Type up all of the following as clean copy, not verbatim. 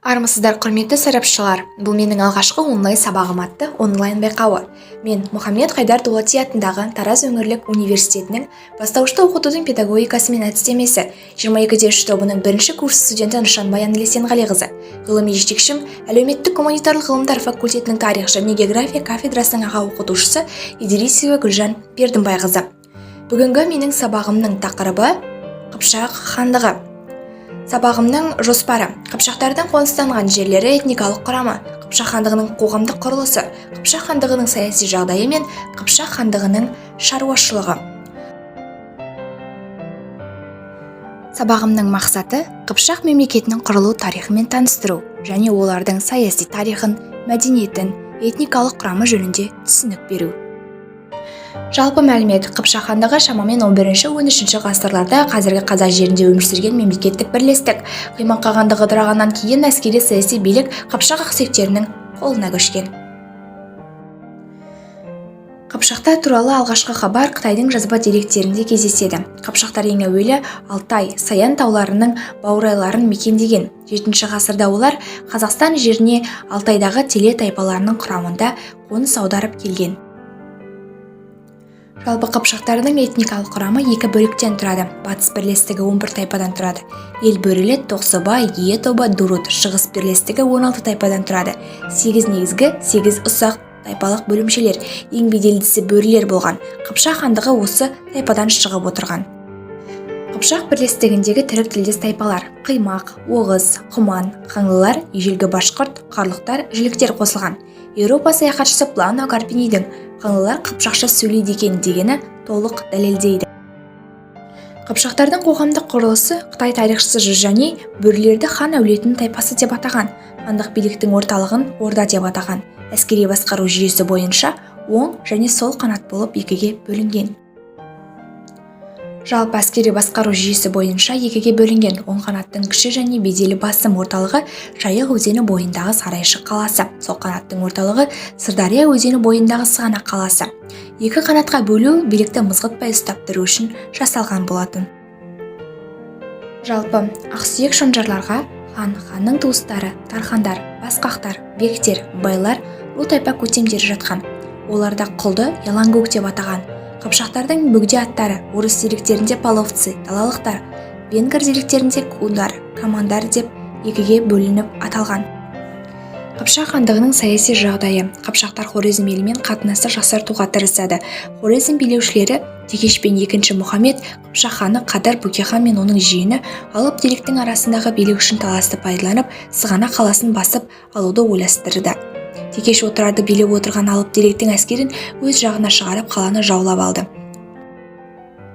Армысыздар, құрметті сарапшылар! Бұл менің алғашқы онлайн сабағым атты онлайн байқауы. Мен Мұхаммед Хайдар Дулати атындағы Тараз өңірлік университетінің бастауышты оқытудың педагогикасы мен әдістемесі 22-3 тобының бірінші курс студенті Нышанбай Анелия Сенғалиқызы. Ғылыми жетекшім әлеуметтік гуманитарлық ғылымдар факультетінің тарих және география кафедрасының аға оқытушысы Идрисова Гүлжан Бердімбайқызы. Бүгінгі менің сабағымның тақырыбы Қыпшақ хандығы. Сабағымның жоспары: Қыпшақтардың қоныстанған жерлері, этникалық құрамы, Қыпшақ хандығының қоғамдық құрылысы, Қыпшақ хандығының саяси жағдайы мен Қыпшақ хандығының шаруашылығы. Сабағымның мақсаты Қыпшақ мемлекетінің құрылу тарихымен таныстыру және олардың саяси тарихын, мәдениетін, этникалық құрамы жөнінде түсінік беру. Жалпы мәлімет: Қыпшақ хандығы шамамен 11-13 ғасырларда қазіргі қазақ жерінде өмір сүрген мемлекеттік бірлестік. Қимақ қағандығы ыдырағаннан кейін әскери саяси билік Қыпшақ ақсүйектерінің қолына көшкен. Қыпшақтар туралы алғашқы хабар Қытайдың жазба деректерінде кездеседі. Қыпшақтар ең әуелі Алтай, Саян тауларының баурайларын мекендеген. 7 ғасырда олар Қазақстан жеріне Алтайдағы теле тайпаларының құрамында қоныс аударып келген. Жалпы қыпшақтардың этникалық құрамы екі бөліктен тұрады. Батыс бірлестігі 11 тайпадан тұрады. Ел бөрілі, Тоқсоба, Ие тобы, Дурут. Шығыс бірлестігі 16 тайпадан тұрады. 8 негізгі, 8 ұсақ тайпалық бөлімшелер. Ең беделдісі бөрілер болған. Қыпшақ хандығы осы тайпадан шығып отырған. Қыпшақ бірлестігіндегі түрік тілдес тайпалар: Қимақ, Оғыз, Құман, Қаңлылар, ежелгі башқұрт, қарлұқтар, жіліктер қосылған. Еуропа саяхатшысы Плано Карпинидің қаңлылар қыпшақша сөйлейді екен дегені толық дәлелдейді. Қыпшақтардың қоғамдық құрылысы. Қытай тарихшысы Жужани бөрілерді хан әулетінің тайпасы деп атаған. Хандық биліктің орталығын орда деп атаған. Әскери басқару жүйесі бойынша оң және сол қанат болып екіге бөлінген. Жалпы әскери басқару жүйесі бойынша екіге бөлінген. Оң қанаттың күші және беделі басым, орталығы Жайық өзені бойындағы Сарайшық қаласы, сол қанаттың орталығы Сырдария өзені бойындағы Сығанақ қаласы. Екі қанатқа бөлу билікті мызғытпай ұстап тұру үшін жасалған болатын. Жалпы ақсүйек шонжарларға хан, ханның туыстары, тархандар, басқақтар, бектер, байлар, ру тайпа көсемдері жатқан. Оларда құлды ялангөк деп атаған. Қыпшақтардың бөгде аттары орыс деректерінде половцы, далалықтар, венгр деректерінде кундар, камандар деп екіге бөлініп аталған. Қыпшақ хандығының саяси жағдайы. Қыпшақтар Хорезм елімен қатынасты жақсартуға тырысады. Хорезм билеушілері Текеш пен екінші Мұхаммед, Қыпшақ ханы Қадар Бөкехан мен оның жиені Алып Деректің арасындағы билік үшін таласты пайдаланып, Сығанақ қаласын басып алуды ойластырды. Текеш Отырарды билеп отырған Алып Деректің әскерін өз жағына шығарып, қаланы жаулап алды.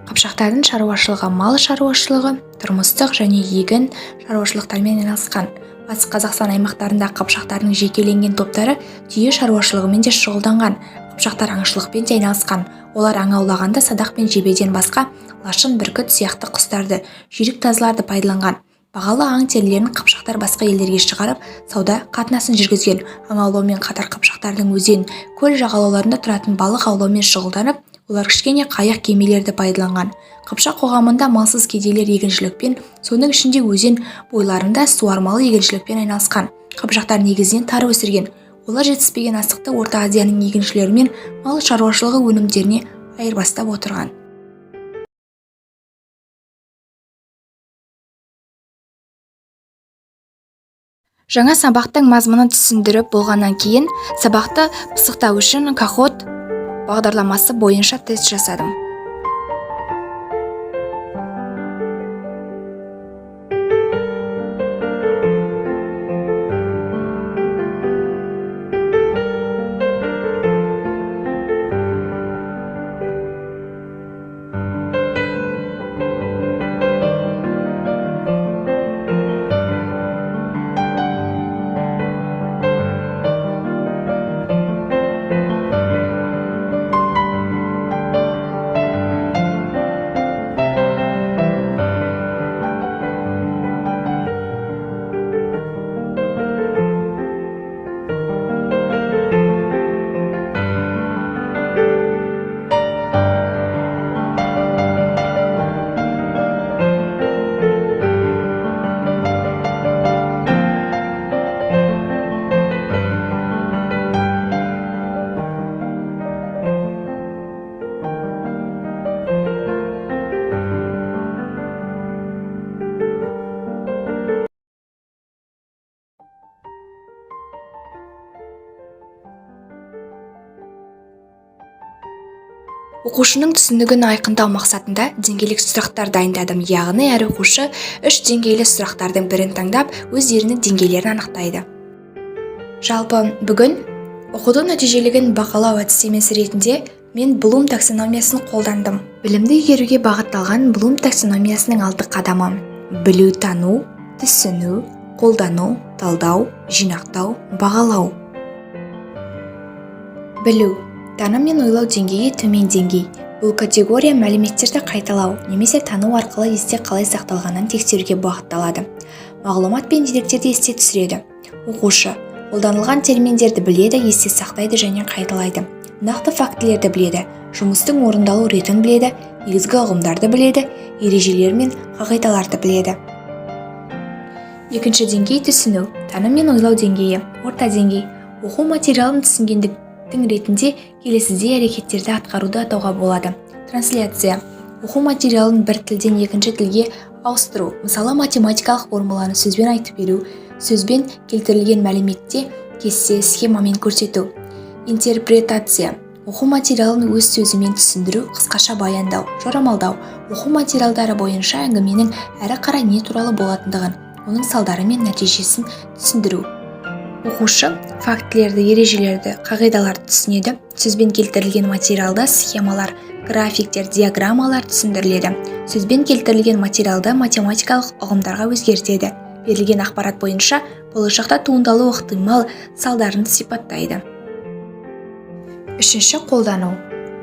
Қыпшақтардың шаруашылығы мал шаруашылығы, тұрмыстық және егін шаруашылықтарымен айналысқан. Батыс Қазақстан аймақтарында қыпшақтардың жекеленген топтары түйе шаруашылығымен де шұғылданған. Қыпшақтар аңшылықпен де айналысқан. Олар аң аулағанда садақ пен жебеден басқа лашын, бүркіт сияқты құстарды, жүйрік тазыларды пайдаланған. Бағалы аң терілерін қыпшақтар басқа елдерге шығарып, сауда қатынасын жүргізген. Аң аулаумен қатар қыпшақтардың өзен, көл жағалауларында тұратын балық аулаумен шұғылданып, олар кішкене қайық кемелерді пайдаланған. Қыпшақ қоғамында малсыз кедейлер егіншілікпен, соның ішінде өзен бойларында суармалы егіншілікпен айналысқан. Қыпшақтар негізінен тары өсірген. Олар жетіспеген астықты Орта Азияның егіншілерімен мал шаруашылығы өнімдеріне айырбастап отырған. Жаңа сабақтың мазмұнын түсіндіріп болғаннан кейін сабақты пысықтау үшін Kahoot бағдарламасы бойынша тест жасадым. Оқушының түсінігін айқындау мақсатында деңгейлік сұрақтар дайындадым, яғни әр оқушы үш деңгейлі сұрақтардың бірін таңдап, өздерінің деңгейлерін анықтайды. Жалпы, бүгін оқыту нәтижелігін бағалау әдістемесі ретінде мен Блум таксономиясын қолдандым. Білімді игеруге бағытталған Блум таксономиясының алты қадамы: білу, тану, түсіну, қолдану, талдау, жинақтау, бағалау. Білу: таным мен ойлау деңгейі төмен деңгей. Бұл категория мәліметтерді қайталау немесе тану арқылы есте қалай сақталғанын тексеруге бағытталады. Мағлұмат пен деректерді есте түсіреді. Оқушы қолданылған терминдерді біледі, есте сақтайды және қайталайды. Нақты фактілерді біледі, жұмыстың орындалу ретін біледі, негізгі ұғымдарды біледі, ережелер мен қағидаларды біледі. Екінші деңгей – түсіну. Таным мен ойлау деңгейі орта деңгей. Оқу материалын түсінгендіктің ретінде келесідей әрекеттерді атқаруды атауға болады. Трансляция: оқу материалын бір тілден екінші тілге ауыстыру, мысалы, математикалық формуланы сөзбен айтып беру, сөзбен келтірілген мәліметте кесте, схемамен көрсету. Интерпретация: оқу материалын өз сөзімен түсіндіру, қысқаша баяндау, жорамалдау, оқу материалдары бойынша әңгіменің әрі қарай не туралы болатындығын, оның салдары мен нәтижесін түсіндіру. Оқушы фактілерді, ережелерді, қағидаларды түсінеді. Сөзбен келтірілген материалда схемалар, графиктер, диаграммалар түсіндіріледі. Сөзбен келтірілген материалды математикалық ұғымдарға өзгертеді. Берілген ақпарат бойынша болашақта туындалуы ықтимал салдарын сипаттайды. Үшінші – қолдану.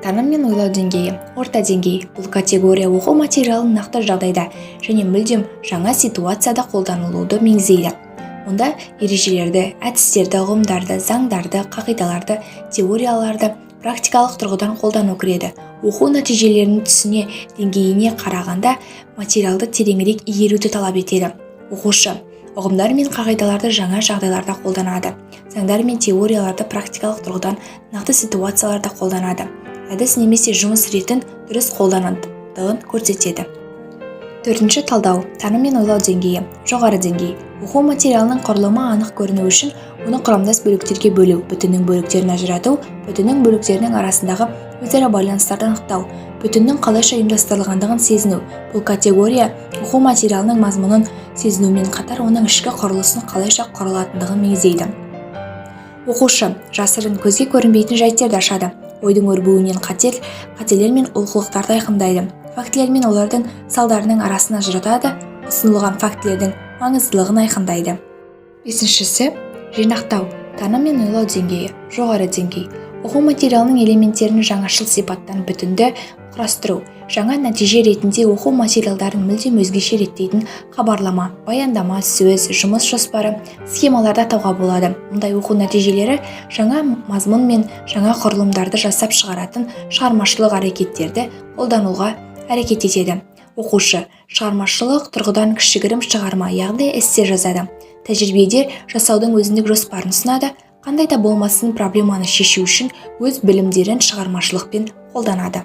Таным мен ойлау деңгейі орта деңгей. Бұл категория оқу материалын нақты жағдайда және мүлдем жаңа ситуацияда қолданылуды меңзейді. Мұнда ережелерді, әдістерді, ұғымдарды, заңдарды, қағидаларды, теорияларды практикалық тұрғыдан қолдану кіреді. Оқу нәтижелерін түсіне деңгейіне қарағанда материалды тереңірек игеруді талап етеді. Оқушы ұғымдар мен қағидаларды жаңа жағдайларда қолданады, заңдар мен теорияларды практикалық тұрғыдан нақты ситуацияларда қолданады, әдіс немесе жұмыс ретін дұрыс қолданатындығын көрсетеді. Төртінші – талдау. Таным мен ойлау деңгейі жоғары деңгей. Оқу материалының құрылымы анық көріну үшін оны құрамдас бөліктерге бөлу, бүтіннің бөліктерін ажырату, бүтіннің бөліктерінің арасындағы өзара байланыстарды анықтау, бүтіннің қалайша ұйымдастырылғандығын сезіну. Бұл категория оқу материалының мазмұнын сезінумен қатар оның ішкі құрылысын қалайша құралатындығын меңзейді. Оқушы жасырын, көзге көрінбейтін жайттерді ашады, ойдың өрбуінен қателер мен олқылықтарды айқындайды, фактілер мен олардың салдарының арасын ажыратады, ұсынылған фактілердің маңыздылығын айқындайды. Бесіншісі – жинақтау. Таным мен ойлау деңгейі жоғары деңгей. Оқу материалының элементтерін жаңашыл сипаттан бүтінді құрастыру. Жаңа нәтиже ретінде оқу материалдарын мүлдем өзгеше реттейтін хабарлама, баяндама, сөз, жұмыс жоспары, схемаларды атауға болады. Мұндай оқу нәтижелері жаңа мазмұн мен жаңа құрылымдарды жасап шығаратын шығармашылық әрекеттерді қолдануға әрекет етеді. Оқушы шығармашылық тұрғыдан кішігірім шығарма, яғни эссе жазады, тәжірибеде жасаудың өзіндік жоспарын ұсынады, қандай да болмасын проблеманы шешу үшін өз білімдерін шығармашылықпен қолданады.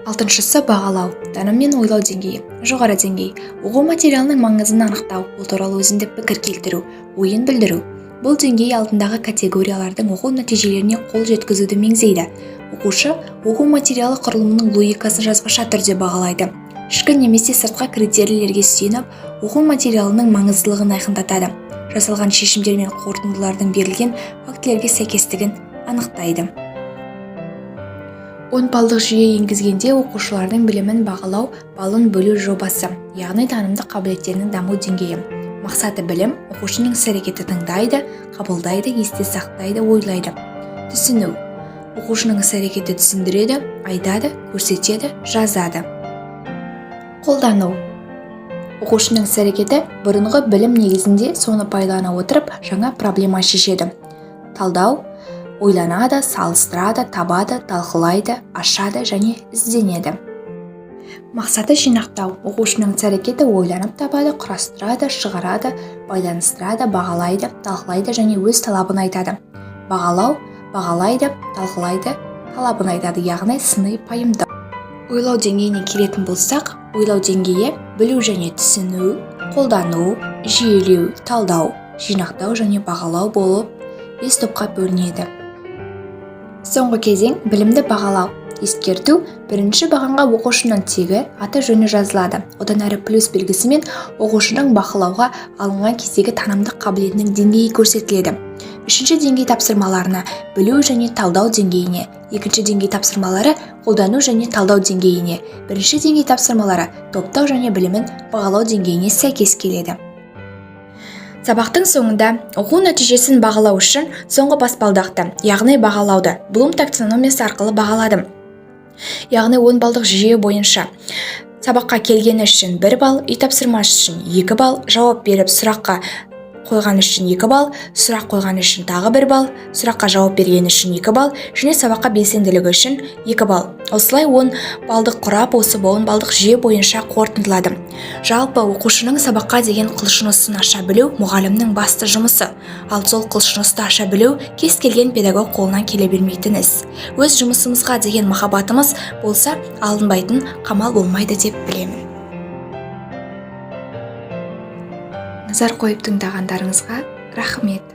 Алтыншысы – бағалау. Таным мен ойлау деңгейі жоғары деңгей. Оқу материалының маңызын анықтау, ол туралы өзіндік пікір келтіру, ойын білдіру. Бұл деңгей алдындағы категориялардың оқу нәтижелеріне қол жеткізуді меңзейді. Оқушы оқу материалы құрылымының логикасын жазбаша түрде бағалайды, ішкі немесе сыртқы критерийлерге сүйеніп, оқу материалының маңыздылығын айқындатады, жасалған шешімдер мен қорытындылардың берілген фактілерге сәйкестігін анықтайды. 10 балдық жүйе енгізгенде оқушылардың білімін бағалау балын бөлу жобасы, яғни танымдық қабілеттерінің даму деңгейі. Мақсаты: білім: оқушының іс-әрекеті тыңдайды, қабылдайды, есте сақтайды, ойлайды. Түсіну: оқушының іс-әрекеті түсіндіреді, айтады, көрсетеді, жазады. Қолдану: оқушының іс-әрекеті бұрынғы білім негізінде, соны пайдалана отырып, жаңа проблема шешеді. Талдау: ойланады, салыстырады, табады, талқылайды, ашады және ізденеді. Мақсаты: жинақтау: оқушының іс-әрекеті ойланып табады, құрастырады, шығарады, байланыстырады, бағалайды, талқылайды және өз талабын айтады. Бағалау: бағалайды, талқылайды, талабын айтады, яғни сыни пайымдау. Ойлау деңгейіне келетін болсақ, ойлау деңгейі білу және түсіну, қолдану, жүйелеу, талдау, жинақтау және бағалау болып бес топқа бөлінеді. Соңғы кезең – білімді бағалау. Ескерту: бірінші бағанға оқушының тегі, аты-жөні жазылады. Одан әрі плюс белгісімен оқушының бақылауға алынған кездегі танымдық қабілетінің деңгейі көрсетіледі. Үшінші деңгей тапсырмаларына білу және талдау деңгейіне, екінші деңгей тапсырмалары қолдану және талдау деңгейіне, бірінші деңгей тапсырмалары топтау және білімін бағалау деңгейіне сәйкес келеді. Сабақтың соңында оқу нәтижесін бағалау үшін соңғы баспалдақты, яғни бағалауды Блум таксономиясы арқылы бағаладым. Яғни 10 балдық жүйе бойынша сабаққа келгені үшін 1 балл, үй тапсырмасы үшін 2 балл, жауап беріп сұраққа қойған үшін 2 балл, сұрақ қойған үшін тағы 1 балл, сұраққа жауап бергені үшін 2 балл және сабаққа белсенділігі үшін 2 балл. Осылай 10 балдық құрап, осы 10 балдық жүйе бойынша қорытындыладым. Жалпы, оқушының сабаққа деген құлшынысын аша білу – мұғалімнің басты жұмысы. Ал сол құлшынысты аша білу кез келген педагог қолынан келе бермейтін іс. Өз жұмысымызға деген махаббатымыз болса, алынбайтын қамал болмайды деп білемін. Назар қойып тыңдағандарыңызға рахмет.